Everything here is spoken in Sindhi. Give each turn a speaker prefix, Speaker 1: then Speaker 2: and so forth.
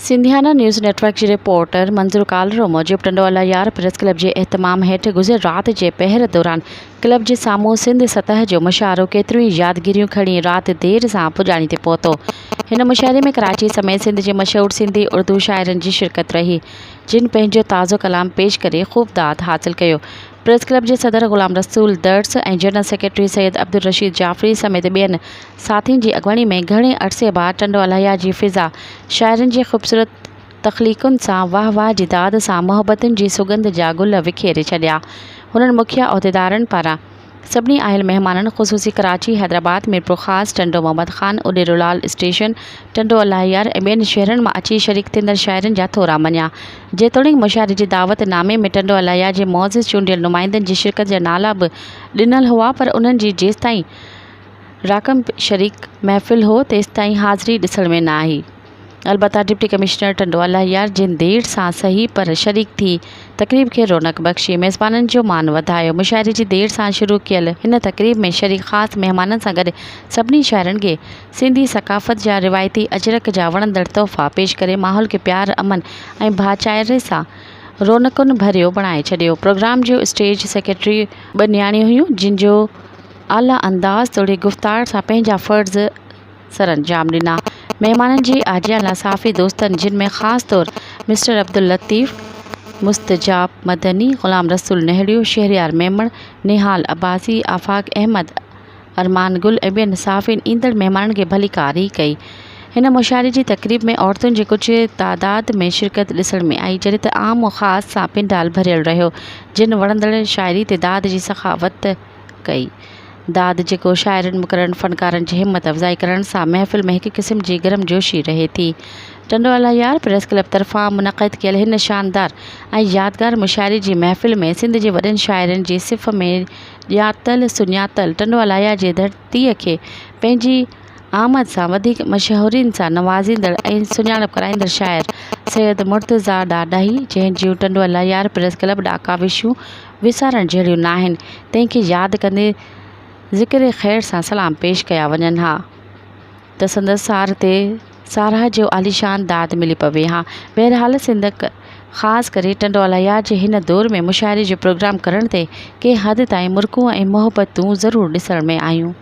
Speaker 1: سنڌيانا نيوز نيٽ ورڪ جي رپورٽر منظور ڪالرو موجب ٽنڊو الله يار پريس ڪلب جي اهتمام هيٺ گذريل رات جي پهر دوران ڪلب جي سامهون سنڌ سطح جو مشاعرو ڪيتريون ئي يادگيريون کڻي رات دير سان پڄاڻي تي پهتو. هن مشاعري ۾ ڪراچي سميت سنڌ جي مشهور سنڌي اردو شاعرن جي شرڪت رهي جن پنهنجو تازو ڪلام پيش ڪري خوب داد حاصل ڪيو. پريس ڪلب جي صدر غلام رسول درس ۽ جنرل سيڪريٽري سيد عبدالرشيد جعفري سميت ٻين ساٿين جي اڳواڻي ۾ گهڻي عرصي بعد ٽنڊو الهيار جي فضا شاعرن جي خوبصورت تخليقن سان واهه واهه جي داد سان محبتن جي سڳنڌ جا گل وکيري ڇڏيا. هنن مکيه عهديدارن پاران سڀني آيل مهمانن خصوصي ڪراچي، حيدرآباد، ميرپورخاص، ٽنڊو محمد خان، اڏيرو لال اسٽيشن، ٽنڊو الهيار ۽ ٻين شهرن مان اچي شريڪ ٿيندڙ شاعرن جا ٿورا مڃيا. جيتوڻيڪ مشاعري جي دعوت نامي ۾ ٽنڊو الهيار جي معزز چونڊيل نمائندن جي شرڪت جا نالا به ڏنل هئا پر انهن جي جيستائين راقم شريڪ محفل هو تيستائين حاضري ڏسڻ ۾ نه آئي. البته ڊپٽي ڪمشنر ٽنڊو الله يار جن دير سان سهي پر شريڪ ٿي تقريب کي رونق بخشي ميزبانن جو مان وڌايو. مشاعري جي دير سان شروع ڪيل هن تقريب ۾ شريڪ خاص مهمانن سان گڏ سڀني شاعرن کي سنڌي ثقافت جا روايتي اجرڪ جا وڻندڙ تحفا پيش ڪري ماحول کي پيار امن ۽ ڀاچائري سان رونقن ڀريو بڻائي ڇڏيو. پروگرام جو اسٽيج سيڪريٽري ٻه نياڻيون هيون جن جو اعليٰ انداز توڙي گفتار سان پنهنجا فرض سرانجام ڏنا. مهمانن جي آجيان لاء صحافي دوستن جن ۾ خاص طور مسٽر عبداللطيف، مستجاب مدني، غلام رسول نهڙيو، شهريار ميمڻ، نهال عباسي، آفاق احمد، ارمان گل ۽ ٻين صحافين ايندڙ مهمانن کي ڀليڪار ڪئي. هن مشاعري جي تقريب ۾ عورتن جي ڪجهه تعداد ۾ شرڪت ڏسڻ ۾ آئي جڏهن ته عام و خاص سان پنڊال ڀريل رهيو جن وڻندڙ شاعري تي داد جي سخاوت ڪئي. داد جيڪو شاعرن، مقررن، فنڪارن جي همت افزائي ڪرڻ سان محفل ۾ هڪ قسم جي گرمجوشي رهي ٿي. ٽنڊو الهيار پريس ڪلب طرفان منعقد ڪيل هن شاندار ۽ يادگار مشاعري جي محفل ۾ سنڌ جي وڏن شاعرن جي صف ۾ ڄاتل سڃاتل ٽنڊو الهيار جي ڌرتيء کي پنهنجي آمد سان وڌيڪ مشهورين سان نوازيندڙ ۽ سڃاڻپ ڪرائيندڙ شاعر سيد مرتضيٰ ڏاڏاهي جنهن جون ٽنڊو الهيار پريس ڪلب ڏانهن ڪاوشون وسارڻ جهڙيون ناهن تنهن کي ياد ڪندي ذڪر خير سان سلام پيش ڪيا وڃن ها ته سندس سار تي ساراهه جو عاليشان داد ملي پوي ها بهرحال سنڌ خاص ڪري ٽنڊو الهيار جي هن دور ۾ مشاعري جو پروگرام ڪرڻ تي ڪنهن حد تائين مرڪون ۽ محبتون ضرور ڏسڻ ۾ آيون.